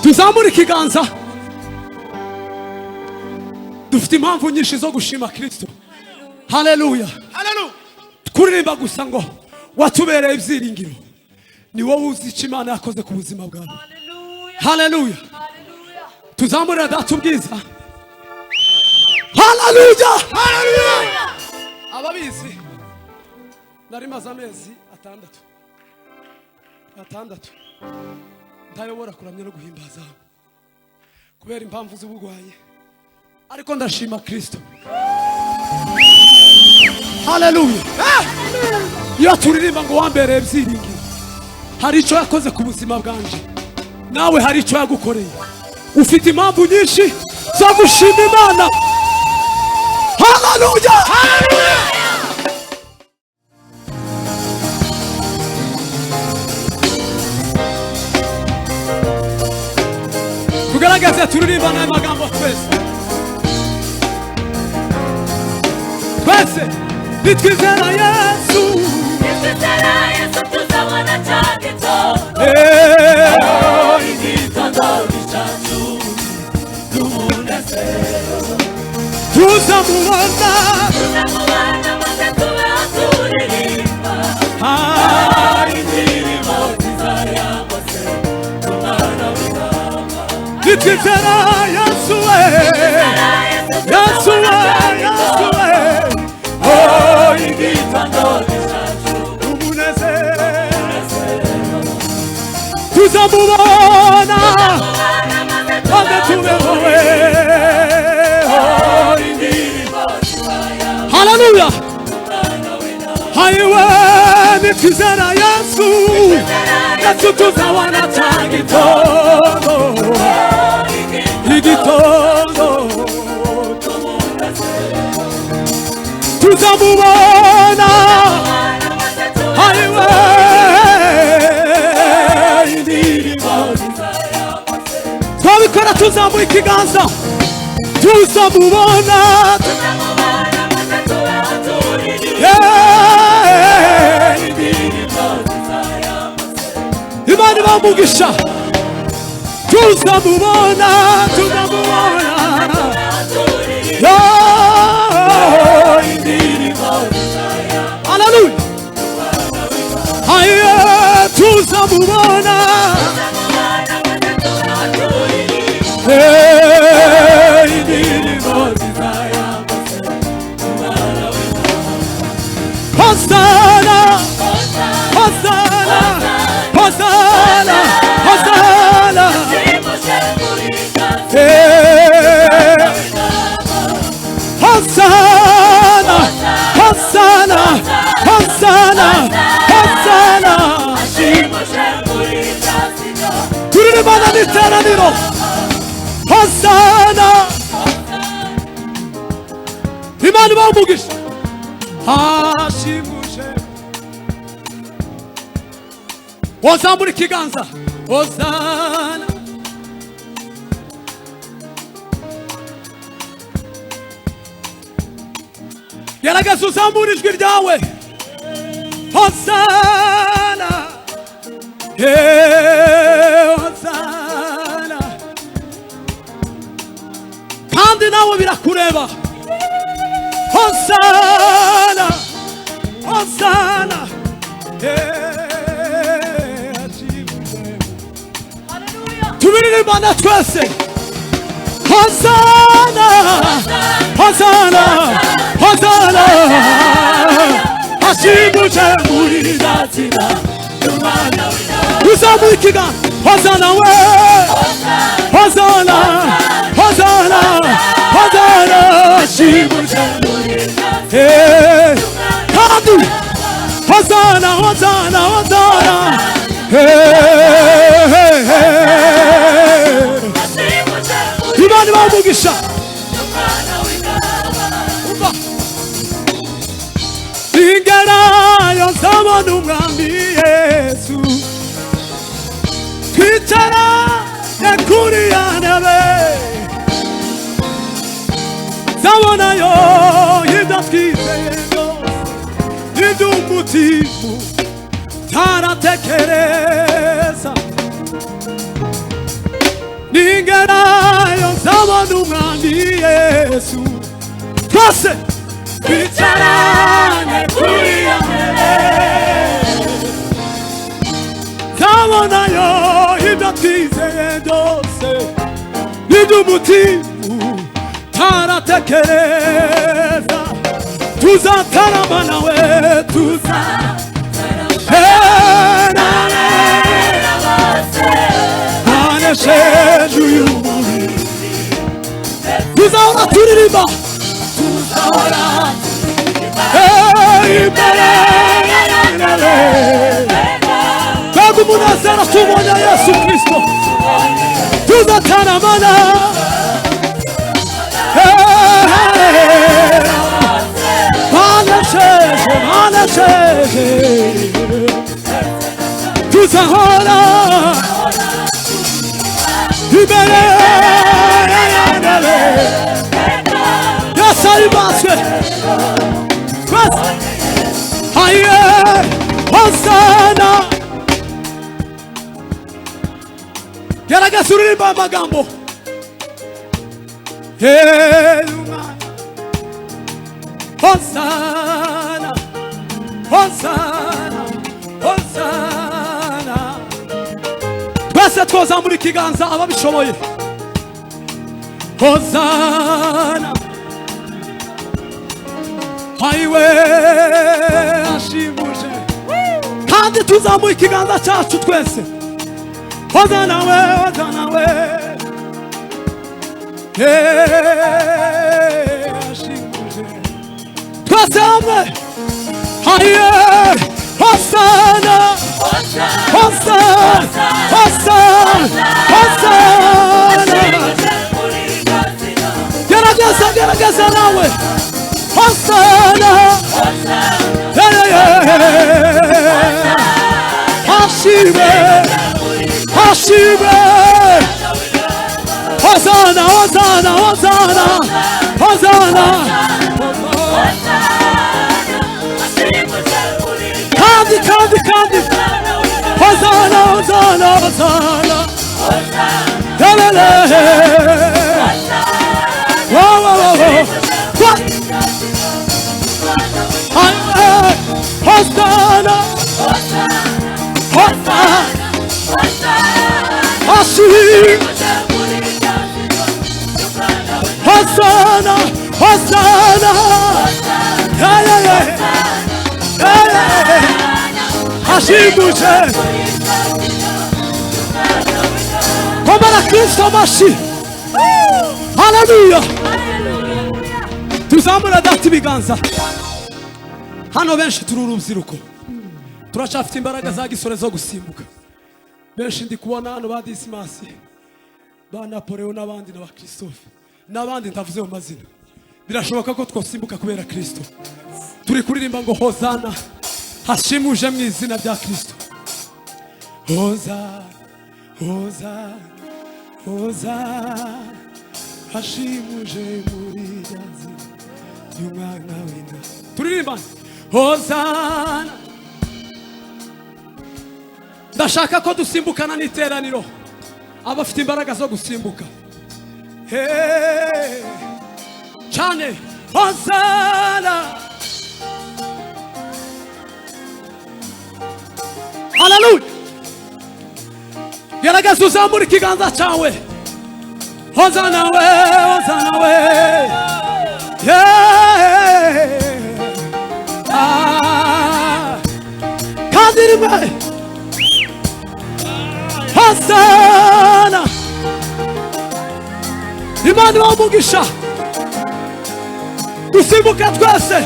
Tuzamure ikiganza. Dufite impamvu nyinshi zo gushima Kristo. Haleluya! Haleluya. Kuririmba gusa ngo watubereye ibyiringiro, ni wowe uzi icyo Imana yakoze ku buzima bwawe. Haleluya! Tuzamurira Data ubwiza. Haleluya! Ababizi, nari maze amezi 6 ntayobora kuramya no guhimbaza kubera impamvu z'uburwayi, ariko ndashima Kristo. Haleluya! Iyo turirimba ngo wambereye ibyiringiro, hari icyo yakoze ku buzima bwanje, nawe hari icyo yagukoreye. Ufite impamvu nyinshi zo gushima Imana. Haleluya! Tugaragaze turirimba n'aya magambo twese twese: nitwizera Yesu. Nitwizera Yesu tuzabona cya gitondo. Igitondo cyacu n'umunezero. Tuzamubona. Tuzamubona maze tubeho turirimba. Indirimbo nziza ya Mose umwana w'intama. Nitwizera Yesu we, Yesu we, Yesu we, oh. Igitondo cyacu umunezero, tuzamubona tuzamubona maze maze tubeho tubeho we. Indirimbo nziza ya Haleluya! umwana w'intama. Haiwe, nitwizera Yesu, Yesu, tuzabona cya gitondo, igitondo tuzamubona. Haiwe, indirimbo twabikora tuzamuye ikiganza, tuzamubona. Yeah. Imana ibamugisha. Tuzamubona, tuzamubona. Yeah. Haleluya! Aye, tuzamubona. Hey, indirimbo. Hosanna! Hosanna! Hosanna! Hosanna! Hey! Hosanna! Hosanna! Hosanna! Hosanna! Turirimbana n'iteraniro. Hosanna! Imana ibahe umugisha. Hashimuje. Wazamura ikiganza. Hosana! Gerageza uzamura ijwi ryawe. Hosana! Hey, Hosana! Kandi nawe birakureba. Hosana! Hosana! Hey, hashimuje. Tubiririmbana twese. Hosana! Hosana! Hosana! Hashimuje muri Zina y'umwana w'intama. Uzamuye ikiganza. Hosana we! Hosana! Hosana! Hosana! Hashimuje. Hey! Kandi Hosana! Hosana! Hosana! Hey, hey, hey. Imana ibahe umugisha. Umva. Ingerayo nzabona umwami Yesu, twicaranye kuri ya ntebe, nzabonayo ibyo twizeye byose, iby'umutima taratekereza. N'umwami Yesu twese twicarane kuri iyo ntebe, nzabonayo ibyo twizeye byose n'iby'umutima taratekereza. Tuzatarama nawe, tuzanesheje uyu mubiri. Tuzahora turirimba, tuzahora imbere y'intebe. Mbega umunezero tubonye Yesu Kristo! Tuzataramana, banesheje, banesheje. Tuzahora imbere y'intebe. Yesu ahimbazwe twese. Aye, hosana! Gerageza uririmba aya magambo. Hey, umwana. Hosana, hosana, hosana! Twese twazamura ikiganza, ababishoboye. Hosana! Hayiwe, ashimuje! Kandi tuzamuye ikiganza cyacu twese. Hosana we, hosana we! Hey, ashimuje! Twese hamwe. Hayiwe, hosana, hosana, hosana, hosana! Gerageza, gerageza nawe. Hosana! Hey, hey, hey. Hashime, hashime! Hosana, hosana, hosana, hosana! Kandi, kandi, kandi! Hosana, hosana, hosana! Helele! Wow, wow, wow, wow! What? Hosana! Hosana! Hashim! Hosana! Hosana! Hey, hey, hey! Hey, hey! Hashimuje! Komera Kristo amashyi! Haleluya! Tuzamura data ibiganza. Hano benshi turi urubyiruko, turacyafite imbaraga za gisore zo gusimbuka. Benshi ndi kubona hano, ba Disimasi, ba Napoleon n'abandi, na ba Christophe n'abandi ntavuze mu mazina, birashoboka ko twasimbuka kubera Kristo. Turi kuririmba ngo hozana, hashimuje mu izina rya Kristo. Hoza, hoza, hoza, hashimuje muri rya zina ry'umwana w'intama. Turirimbane hozana. Ndashaka ko dusimbukana n'iteraniro, abafite imbaraga zo gusimbuka. Hey, cyane! Hozana! Haleluya! Gerageza uzamura ikiganza cyawe. Hozana we, hozana we! Yeah. Ah. Kandi rimwe. Hosana! Imana ibahe umugisha. Dusimbuke twese.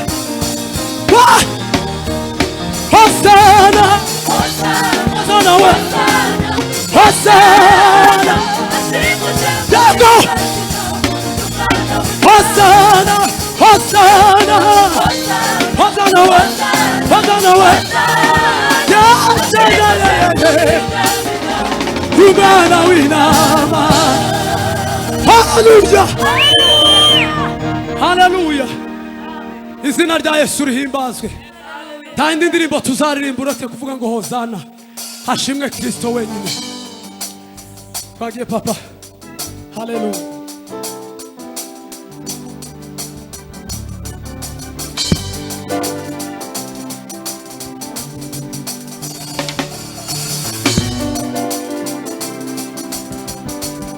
Hosana! Hosana we! Hosana! Yego! Hosana! Hosana! Hosana we! Hosana we! Yeah, yeah, yeah, yeah. Umwana w'intama! Haleluya, haleluya! Izina rya Yesu rihimbazwe. Nta yindi ndirimbo tuzaririmba uretse kuvuga ngo hozana, hashimwe Kristo wenyine. Twagiye, papa. Haleluya!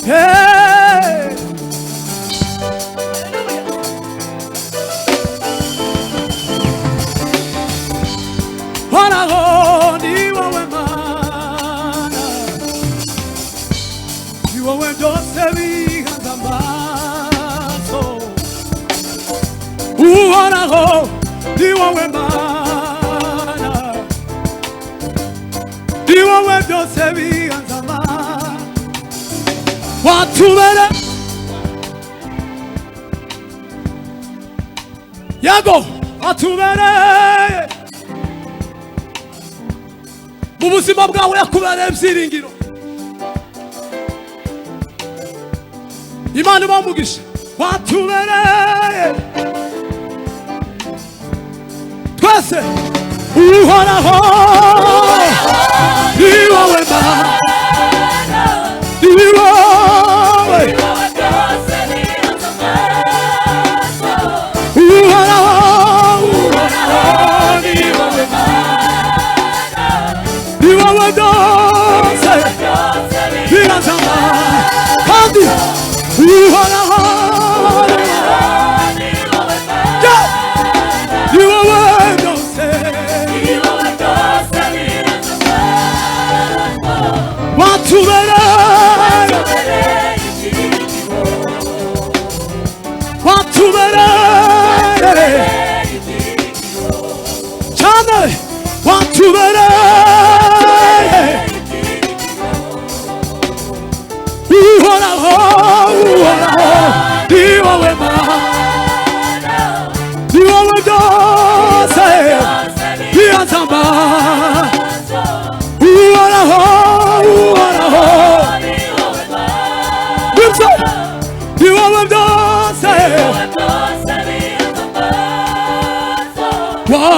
Hey! Horaho ni wowe Mana, ni wowe byose bihanze amaso. Uhoraho ni wowe Mana, ni wowe byose bihanze amaso. Watubere yego, watubereye mu buzima bwawe, yakubereye ibyiringiro. Imana ibahe umugisha. Watubereye twese. Uhoraho ni wowe Mana, ni wowe. Uhoraho, Uhoraho ni wowe Mana, ni wowe byose bihanze amaso. Kandi Uhoraho ni wowe byose watubereye, watubereye cyane, watubereye. Uhoraho, Uhoraho ni wowe Mana, ni wowe byose bihanze amaso. Uhoraho, Uhoraho nibyo, ni wowe byose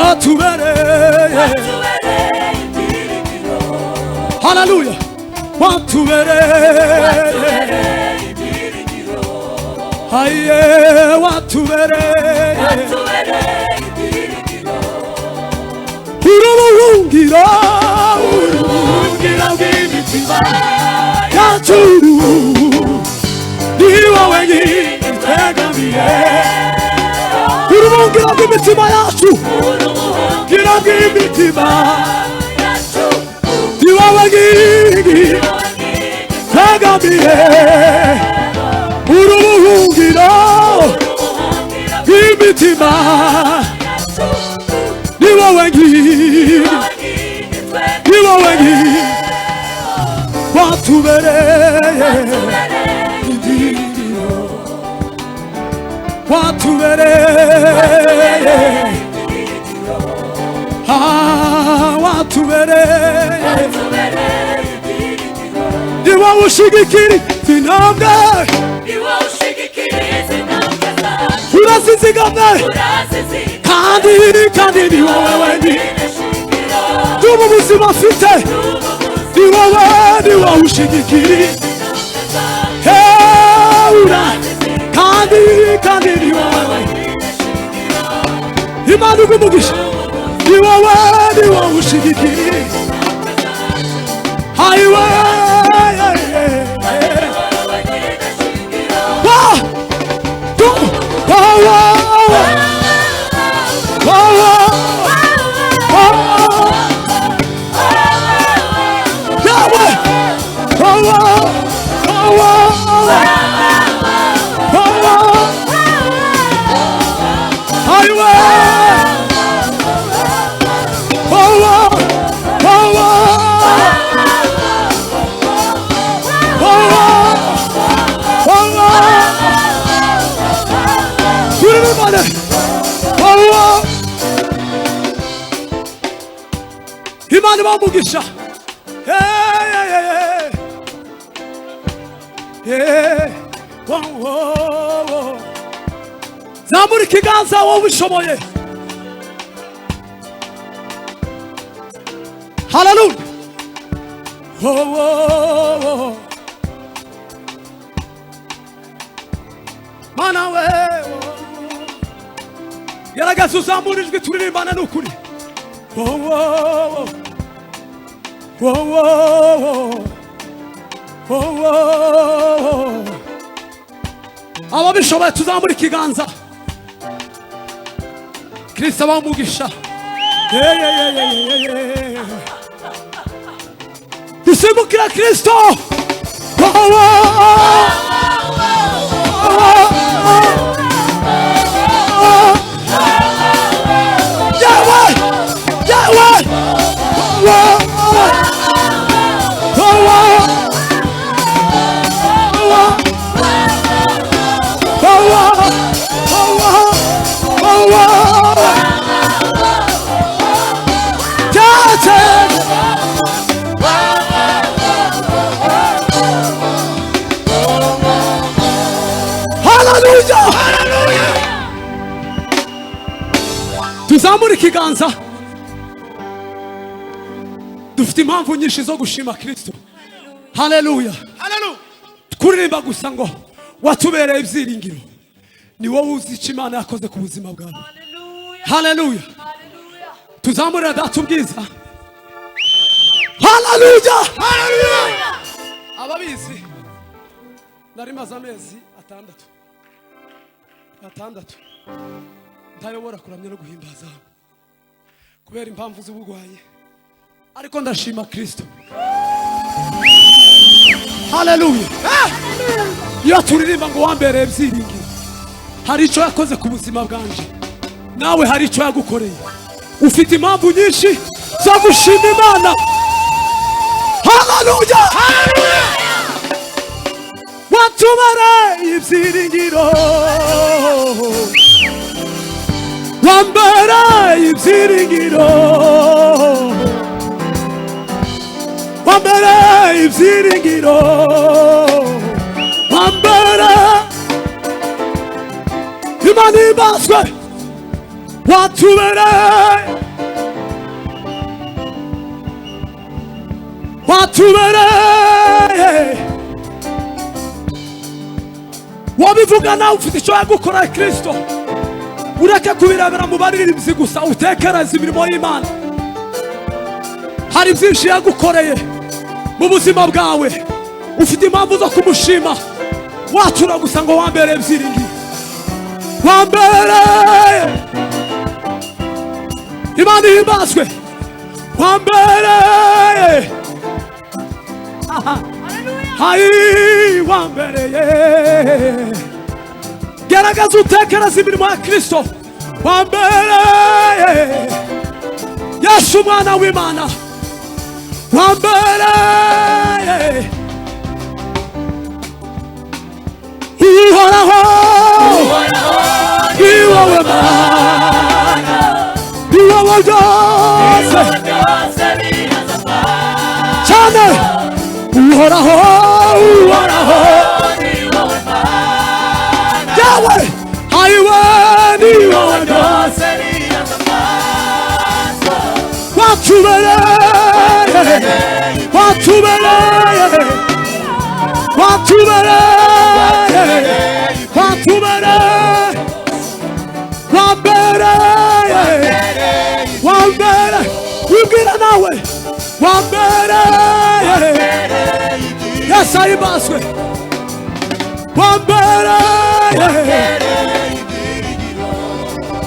watubereye. Haleluya, watubereye. Aye, watubereye urubuhungiro, urubuhungiro bw'imitima yacu, ni wowe nkingi twegamiye. Urubuhungiro bw'imitima yacu, urubuhungiro bw'imitima, ni wowe nkingi twegamiye. Urubuhungiro bw'imitima, ni wowe nkingi, ni wowe nkingi watubereye ibyiringiro, watubereye, ah, watubereye. Ni wowe ushigikira intambwe, urazizigamye, kandi kandi ni wowe wenyine n'ubu buzima mfite, ni wowe, ni wowe ushigikira. Hey, kandi kandi ni wowe wenyine. Imana iguhe umugisha. Ni wowe, ni wowe ushigikira. Ayiwe, one, two, oh, oh, oh, oh, oh. Yahweh! Oh, oh, oh, oh, oh, oh. Ayiwe! Oh, oh, oh, oh, oh, oh, oh. Turirimbane! Oh, oh. Imana ibahe umugisha. Hey, hey, hey, hey. Oh, oh, oh. Zamura ikiganza wowe ubishoboye. Haleluya. Oh, oh, oh. Mana we, oh. Gerageza uzamura ijwi turirimbane n'ukuri. Oh, oh, oh. Oh, oh, oh. Oh, oh, oh. Ababishoboye tuzamura ikiganza. Kristo abahe umugisha. Dusimbukira Kristo. Yawe, Yawe, Hallelujah! Hallelujah! Tuzamure ikiganza. Dufite impamvu nyinshi zo gushima Kristo. Haleluya. Haleluya. Kuririmba gusa ngo watubereye ibyiringiro, ni wowe uzi icyo Imana yakoze ku buzima bwawe. Haleluya. Tuzamurira Data ubwiza. Haleluya. Haleluya. Ababizi, nari maze amezi 6 ntayobora kuramya no guhimbaza kubera impamvu z'uburwayi, ariko ndashima Kristo. Haleluya. Iyo turirimba ngo wambereye ibyiringiro, hari icyo yakoze ku buzima bwanje, nawe hari icyo yagukoreye. Ufite impamvu nyinshi zo gushima Imana. Haleluya. Watubereye ibyiringiro, wambereye ibyiringiro, wambereye ibyiringiro, wambereye. Imana ibazwe. Watubereye, watubereye. Wabivuga nawe ufite icyo yagukora Kristo. Ureke kubirebera mu baririmbyi gusa, utekereze imirimo y'Imana. Hari byinshi yagukoreye mu buzima bwawe, ufite impamvu zo kumushima. Watura gusa ngo wambereye ibyiringiro, wambereye. Imana ihimbazwe. Wambereye, hayi, wambereye. Gerageza utekereze imirimo ya Kristo. Wambereye Yesu umwana w'Imana, wambereye. Uhoraho, ni wowe Mana, ni wowe byose cyane. Uhoraho, Uhoraho, Yawe, ayiwe, ni wowe byose. Watubereye, watubereye, watubereye, watubereye, wambereye, wambereye. Wibwira nawe wambereye. Yesu ahimbazwe. Wambereye,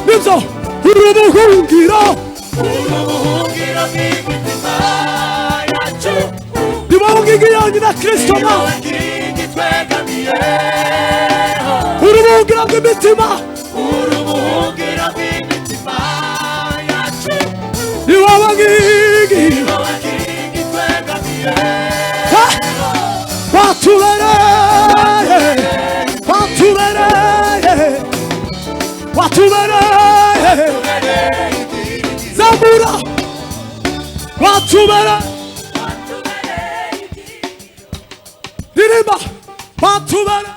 nibyo, urubuhungiro, ni wowe ngingi yonyine Kristo nawe, urubuhungiro bw'imitima, ni wowe ngingi. Watubereye, watubereye, watubereye. Zamura, watubereye. Ririmba, watubereye.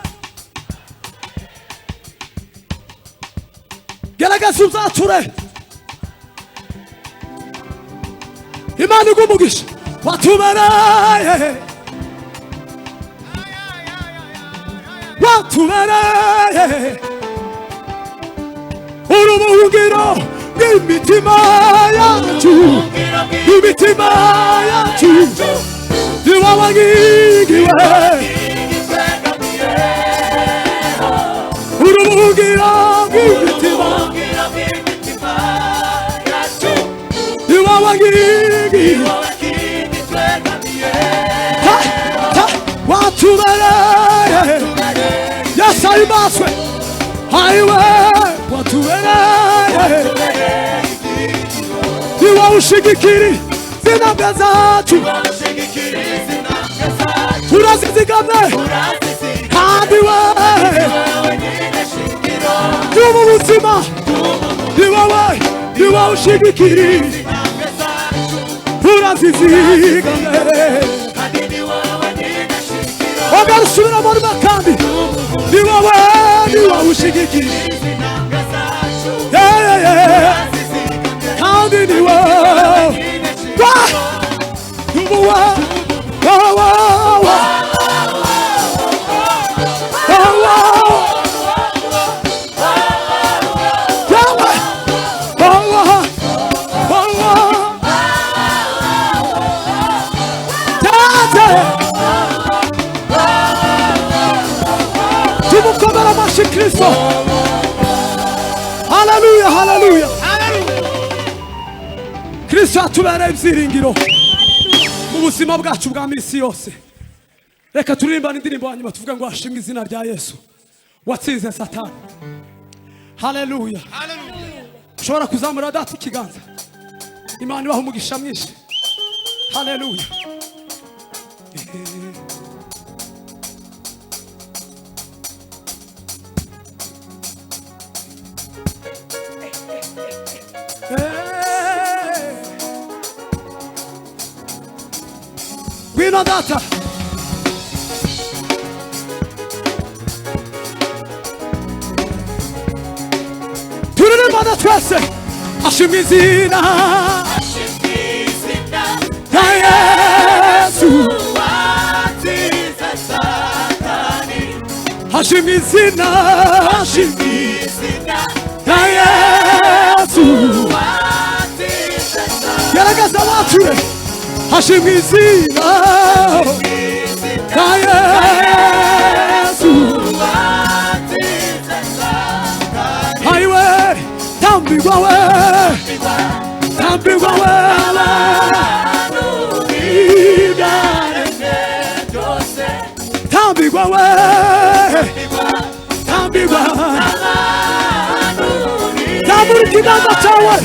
Gerageza uzature. Imana iguhe umugisha. Watubereye, watubereye urubuhungiro bw'imitima yacu, imitima yacu, ni wowe nkingi we. Ta ta watubereye. Yesu ahimbazwe. Haiwe watubereye. Ni wowe ushigikira intambwe zacu, urazizigamye kandi we y'ubu buzima. Ni wowe, ni wowe ushigikira, urazizigamye. Ongera usubiramo rimwe kandi. Ni wowe, ni wowe ushigikira. Yeah. Kandi ni wowe wa y'ubu wa wa wa wa wa wa Yahweh, wa wa wa wa Tate. Tumukomere amashyi Kristo. Haleluya, haleluya! Kristo atubereye ibyiringiro mu buzima bwacu bwa minsi yose. Reka turirimbane indirimbo hanyuma tuvuge ngo hashimwe izina rya Yesu watsinze Satani. Haleluya! Ushobora kuzamura data ikiganza. Imana ibaha umugisha mwinshi. Haleluya! Eh. Ngwino data. Turirimbana twese. Ashimwe izina rya Yesu. Hashimwe izina, hashimwe rya Yesu. Gerageza bature. Hashimwe izina rya Yesu. Haiwe tambigwa we, tambigwa we. Tambigwa we, tambigwa. Tambura ikiganza cyawe.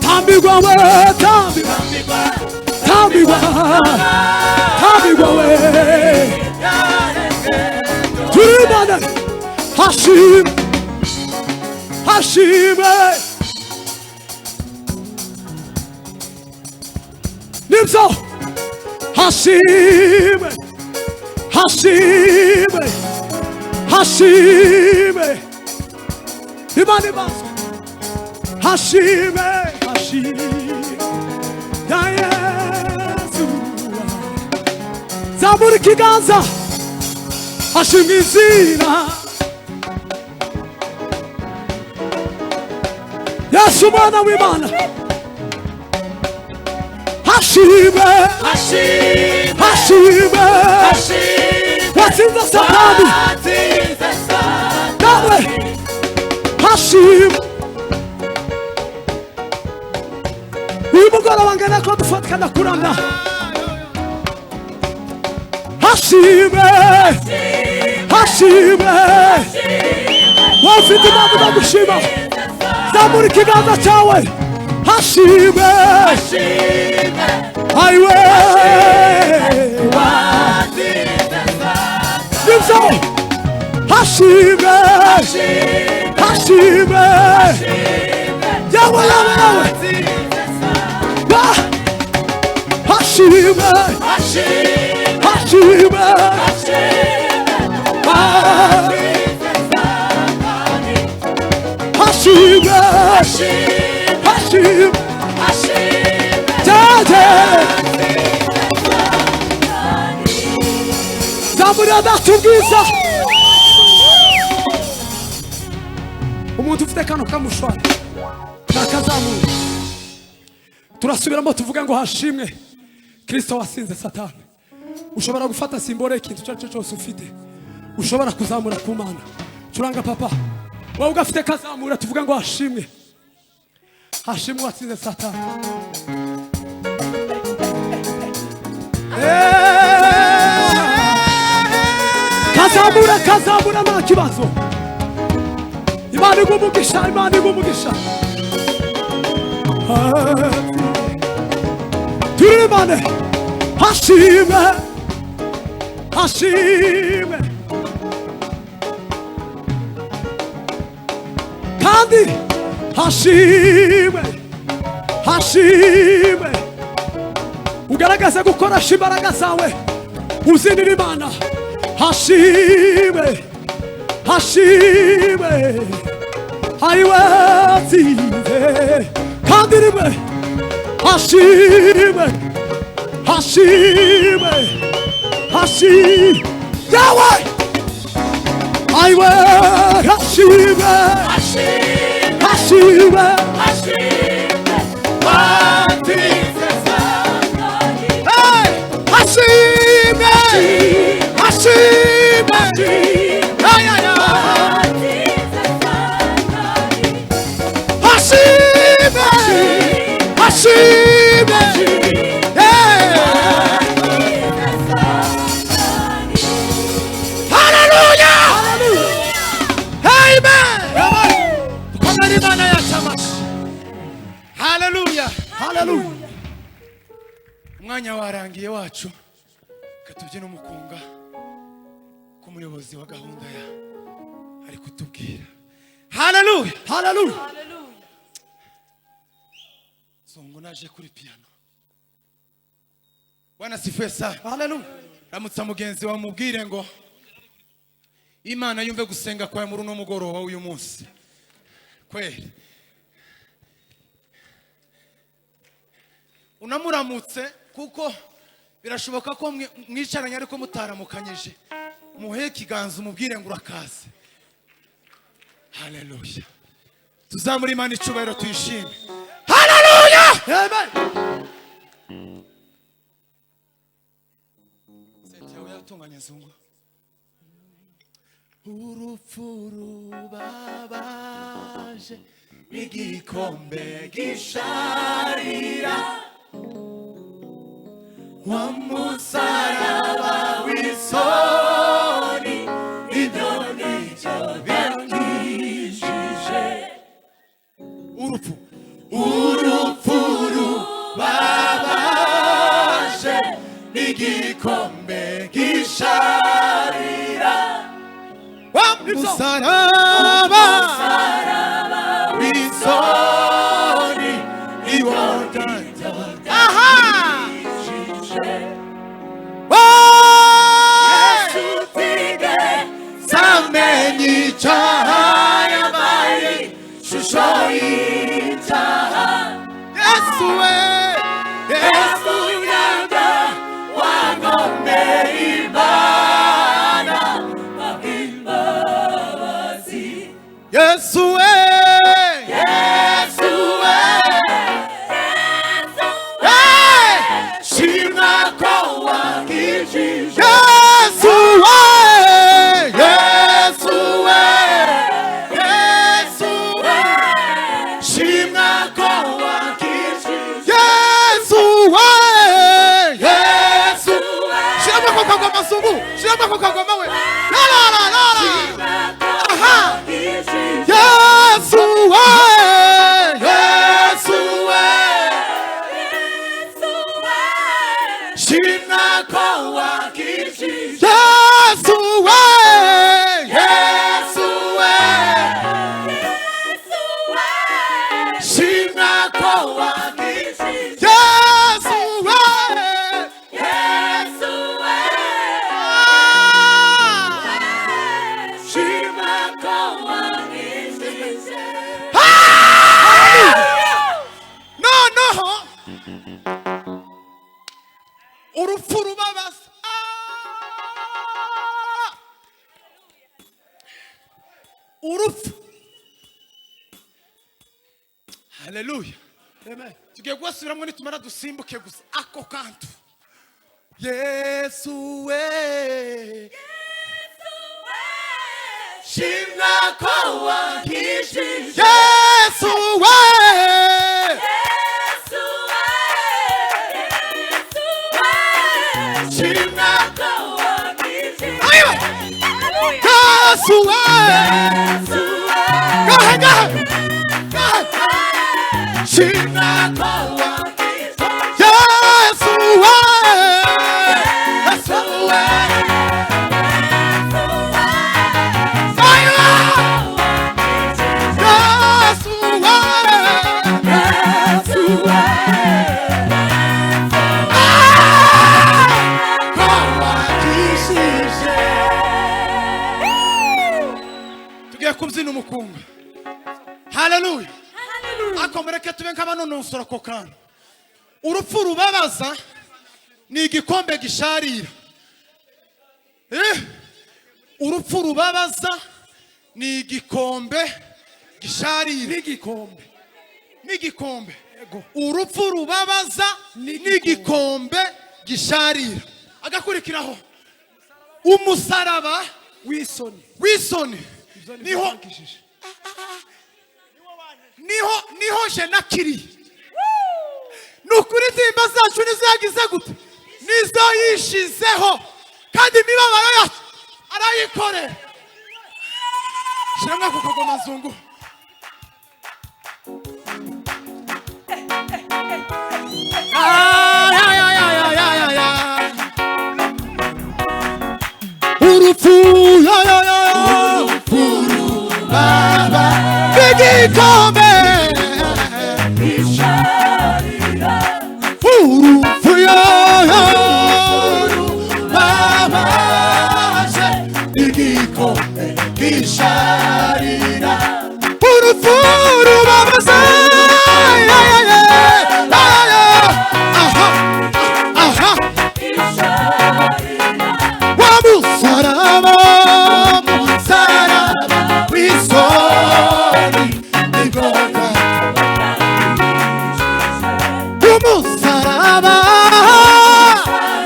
Tambigwa we, tambigwa, tambigwa, tambigwa we. Turibane. Hashimwe, hashimwe. Nibyo. Hashimwe, hashimwe, hashimwe. Imana ibazwe. Hashimwe, hashimwe ya Yesu. Zamura ikiganza. Hashimwe izina Yesu umwana w'Imana. Hashimwe, hashimwe watsinze Satani nawe. Hashimwe. Uyu mugoroba ngana ko dufatikana kuramya. Hashimwe, hashimwe. Wowe ufite impamvu zo gushima, zamura ikiganza cyawe. Hashimwe. Ayiwe, nibyo. Hashimwe, hashimwe. Yawe, yawe, yawe. Ba hashimwe, hashimwe. Ah, hashimwe, hashimwe. Tate. Zamura data ubwiza. Umuntu ufite kano kamushwara nakazamura. Turasubiramo tuvuga ngo hashimwe Kristo wasinze Satani. Ushobora gufata symbole ikintu icyo ari cyo cyose ufite ushobora kuzamura ku Mana. Curanga papa, wowe ugafite kazamura, tuvuga ngo hashimwe. Hashimwe watsinze Satani. Kazamura, kazamura, nta kibazo. Imana iguha umugisha, Imana iguha umugisha. Turirimbane. Hashimwe, hashimwe, kandi hashimwe, hashimwe. Ugaragaze gukoresha imbaraga zawe uzinira Imana. Hashimwe, hashimwe, ariwe atsinze. Kandi rimwe, hashimwe, hashimwe, hashimwe, yawe ariwe. Hashimwe, hashimwe, hashimwe, hashimwe, ay ay ay, hashimwe, hashimwe, yeah. Haleluya! Amen! Dukomere Imana yacu amashyi. Haleluya! Haleluya. Umwanya warangiye wacu, reka tubyine umukunga ko umuyobozi wa gahunda ya ari kutubwira. Haleluya! Haleluya. Zongo naje kuri piano. Bwana asifiwe sana. Haleluya. Ramutsa mugenzi wawe, mubwire ngo Imana yumve gusenga kwawe muri uno mugoroba w'uyu munsi kweli. Unamuramutse, kuko birashoboka ko mwicaranye ariko mutaramukanyije. Muhe ikiganza, umubwire ngo urakaze. Haleluya! Tuzamure Imana icyubahiro, tuyishime. Haleluya! Amen. Senti yawe yatunganye, zungu. Urupfu rubabaje n'igikombe gisharira, wa musaraba w'isoni, ibyo nicyo byankijije urupfu. Urupfu rubabaje n'igikombe gisharira, wa musaraba w'isoni, iwo. Aha. Yesu samenye icyaha, yabaye ishusho y'icyaha. Yesu we, Yesu nyanga wagomeye Imana. Yesu we, Yesu we. Hey! Shima ko wakijije. Yesu we, Yesu we, Yesu we. Shima ko wakijije. Yesu we, Yesu. Shima ko kagoma sungu, shima ko kagoma we. La la la la la. Aha. Yesu we, Yesu we. Shima ko wakijije. Yesu we, Yesu we. Shima ko wakijije. Yesu we, Yesu we. Shima ko wakijije. Noneho urupfu rubabaza. Ah! Urupfu. Haleluya! Amen. Tugiye kugasubiramo, nitumara dusimbuke gusa ako kantu. Yesu we, shimwa ko wankijije. Yesu we. Yesu we gahe gahe gahe shimwa ko Yesu we Yesu we Yesu we Yesu we tugiye kubyina umukunga. Haleluya. Ako mureke tube nk'abanonosora ako kantu. Urupfu rubabaza ni igikombe gisharira. Urupfu rubabaza ni igikombe gisharira. N'igikombe. N'igikombe. Urupfu rubabaza n'igikombe gisharira. Agakurikiraho umusaraba w'isoni. W'isoni niho niho je nakiri. Nukuri intimba zacu nizo yagize gute, nizo yishizeho, kandi imibabaro yacu arayikorera. Shiramo ako kagoma zungu. Urupfu baba igikombe urupfu babaje igikombe gisharira. Urupfu rubabaza aha aha wa musaraba musaraba w'isoni igorwa umusaraba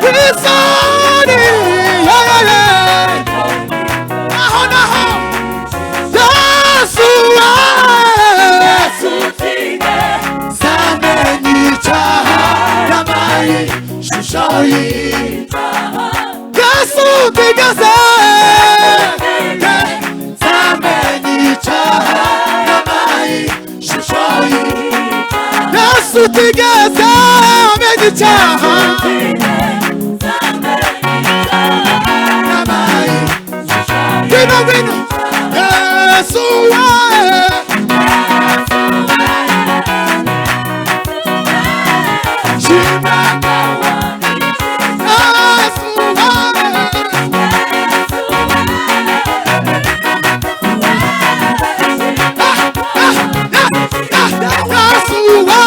w'isoni naho naho Yesu samenye icyaha yabaye ishusho y'icyaha. Yesu tigeze samenye icyaha yabaye ishusho y'icyaha. Yesu tigeze amenye icyaha yabaye ngwino ngwino Yesu we shima Yesu we Yesu we Yesu we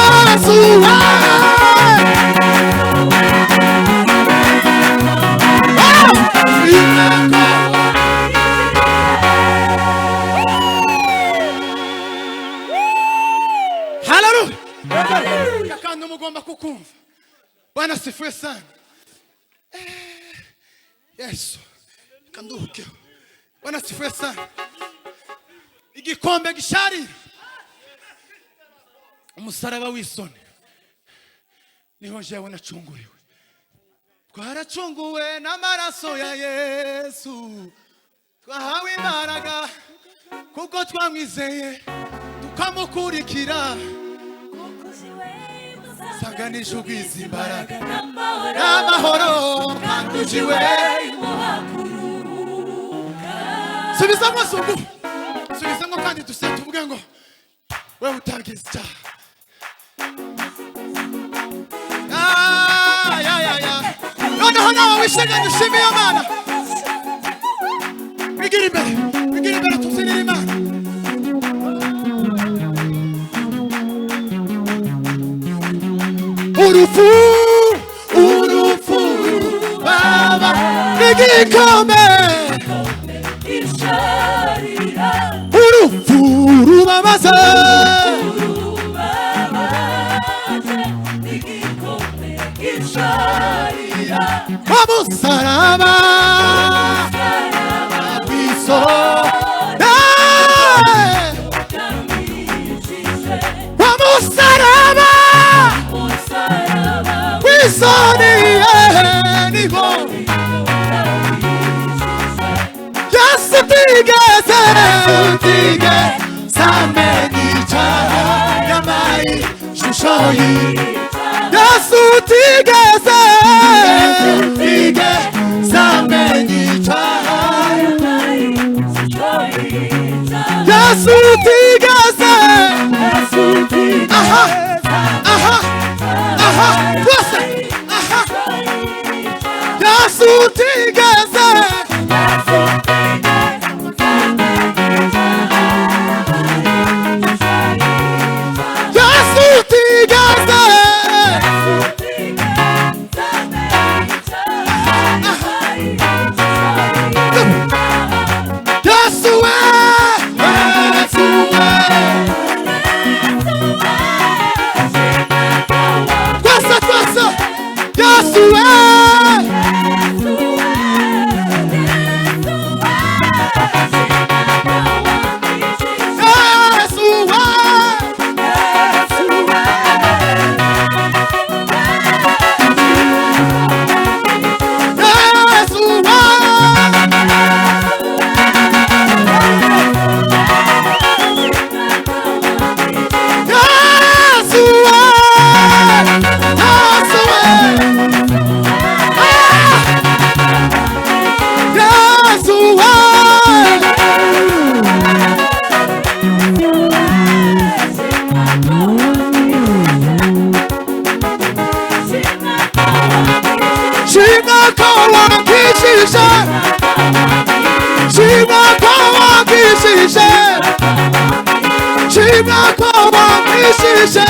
Yesu we Haleluya. Kandi mugomba kukumva. Bwana sifiwe sana. Yesu. Kanduhukeho. Bwana sifiwe sana. Igikombe gisharira. Umusaraba w'isoni. Niho jewe nacunguriwe. Twaracunguwe n'amaraso ya Yesu. Twahawe imbaraga kuko twamwizeye tukamukurikira. Sanganisha ubwiza imbaraga n'amahoro kandujiwe. Subizamo zungu. Subizamo kandi duse tuvuge ngo wewe utagize icyaha. Noneho nawe wishimye dushimiye Imana. Bigira imbere tubyinire Imana. Urupfu urupfu baba igikombe urupfu rubabaza Wamusaraba Biso Wamusaraba Wisoni niho Yesu tigeze Samenicha Yamai Shushoyi Yesu tigeze Samenicha Yesu tigeze Aha aha aha twese aha Yesu tigeze Yesu tigeze Yesu we Yesu we twese twese Yesu we Yesu we Yesu we Yesu we Yesu we Ah! Yesu we Shima kawakishishe Shima kawakishishe Shima kawakishishe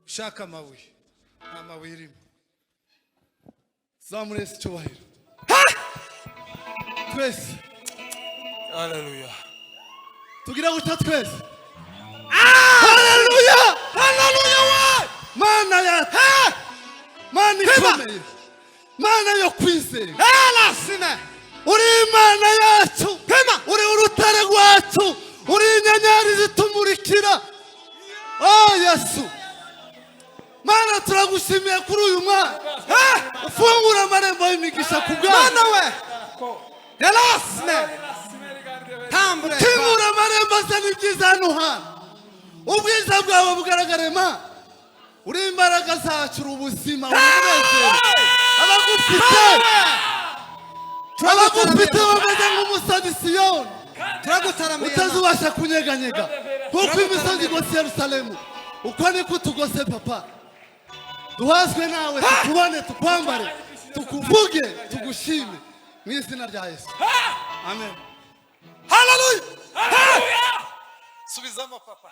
Ushaka amabuye, nta mabuye irimo. Zamura Yesu icyubahiro twese. Haleluya. Tugira gutya twese. Haleluya, haleluya! We Mana ya Mana ikomeye, Mana yo kwizera, uri Imana yacu, uri urutare rwacu, uri inyenyeri zitumurikira. Oh Yesu Mana, turagushimiye kuri uyu mwana ufungura amarembo y'imigisha ku bwawe. Mana we. Elasne. Tambure. Kingura amarembo azana ibyiza hano hantu, ubwiza bwawe bugaragare. Ma uri imbaraga zacu, uri ubuzima, uri umunezero. Abagufite bameze nk'umusozi Siyoni Turagutaramiye. utazubasha kunyeganyega. Kuko imisozi igose Yerusalemu, uko niko utugose papa. Duhazwe nawe, tukubone, tukwambare, tukuvuge, tugushime mu izina rya Yesu, amen. Haleluya. Subizamo papa.